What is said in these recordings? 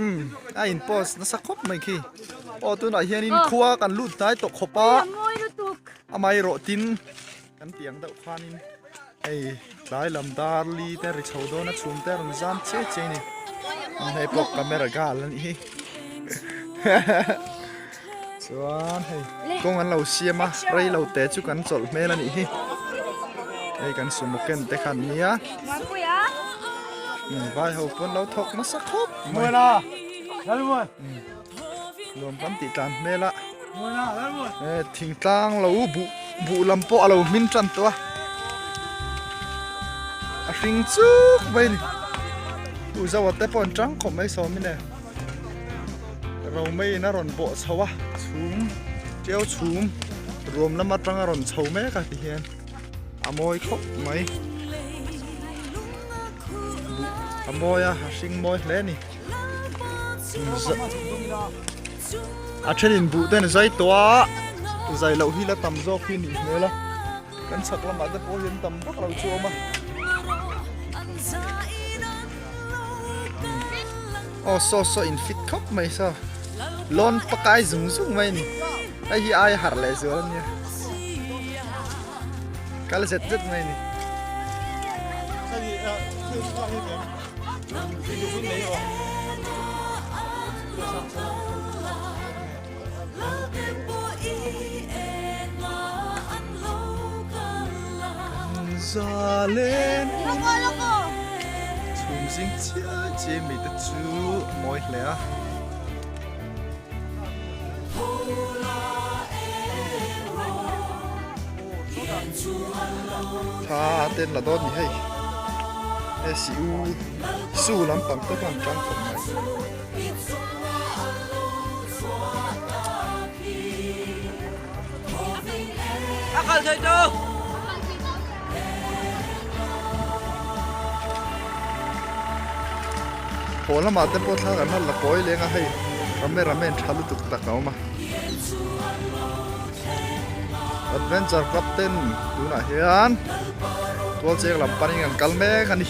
Umm a in post nasa khawp mai khi aw tunah hianin khua kan lut hnai tawh khawp a amaherawh tin kan tih ang deuh khanin hei tlai lam dar li te ri chho dawn a chhum te a rawn zam chiai chiai a ni hei pawh camera gal a nih hi chuan hei kawng an lo siam a rei lo te chu kan chawlh hmel a nih hi hei kan sumo ken te kha an nia vai ho pawn lo thawk nasa khawp mai nuam kan tih tlan hmel a thingtlang lo buh buh lam pawh a lo hmin tan tawh a a hring chuk mai a ni u zoa te pawh an tang khawp mai sawmin e. Romei in a rawn bawh chho a chhum ṭiau chhum ruam lam aṭang a rawn chho mek a tihian a mawi khawp mai buh a mawi a a hring mawi hle a ni a ṭhenin buh ten zai tawh a zai loh hi la tam zawk hi nih hmel a kan chhak lamah te pawh hian tam vak lo chu a awm a. Aw saw saw in fit khawp mai saw lawn pakai zung zung mai a ni hei hi aia harh leh zual a nia kal zet zet mai a ni. Zalen chhum zing chiai chiai mai te chu a mawi hle a. Thla te an la dawn ni hei he si u su lampang te pawh an tang khawp mai. Haw lamah te pawh thla kan han la kawi leng a hei camera man tha lutuk tak a awm a adventure club ten tunah hian tual cheng lam panin an kal mek a ni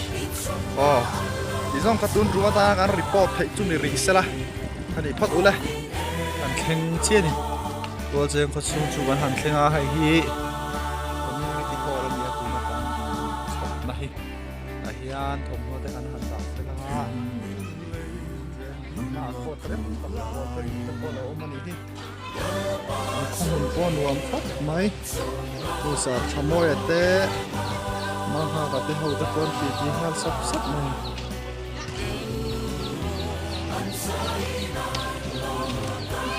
aw ti zawng kha tun tum atanga kan report theih chu ni rih sela. A nih phawt ule kan thleng chiah a ni tual cheng khaw chhung chu kan han thleng a hei hi community hall a ni a tuna kan chhawpna hi ah hian thawmhnaw te kan han dah fel anga a coat rem tak coat rem te pawh a lo awm a nih hi an khaw hmun pawh nuam khawp mai chu sar tha mawi te manghaka te ho te pawh an titi nghal sap sap mai a ni.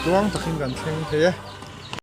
Tluang takin kan thleng thei e.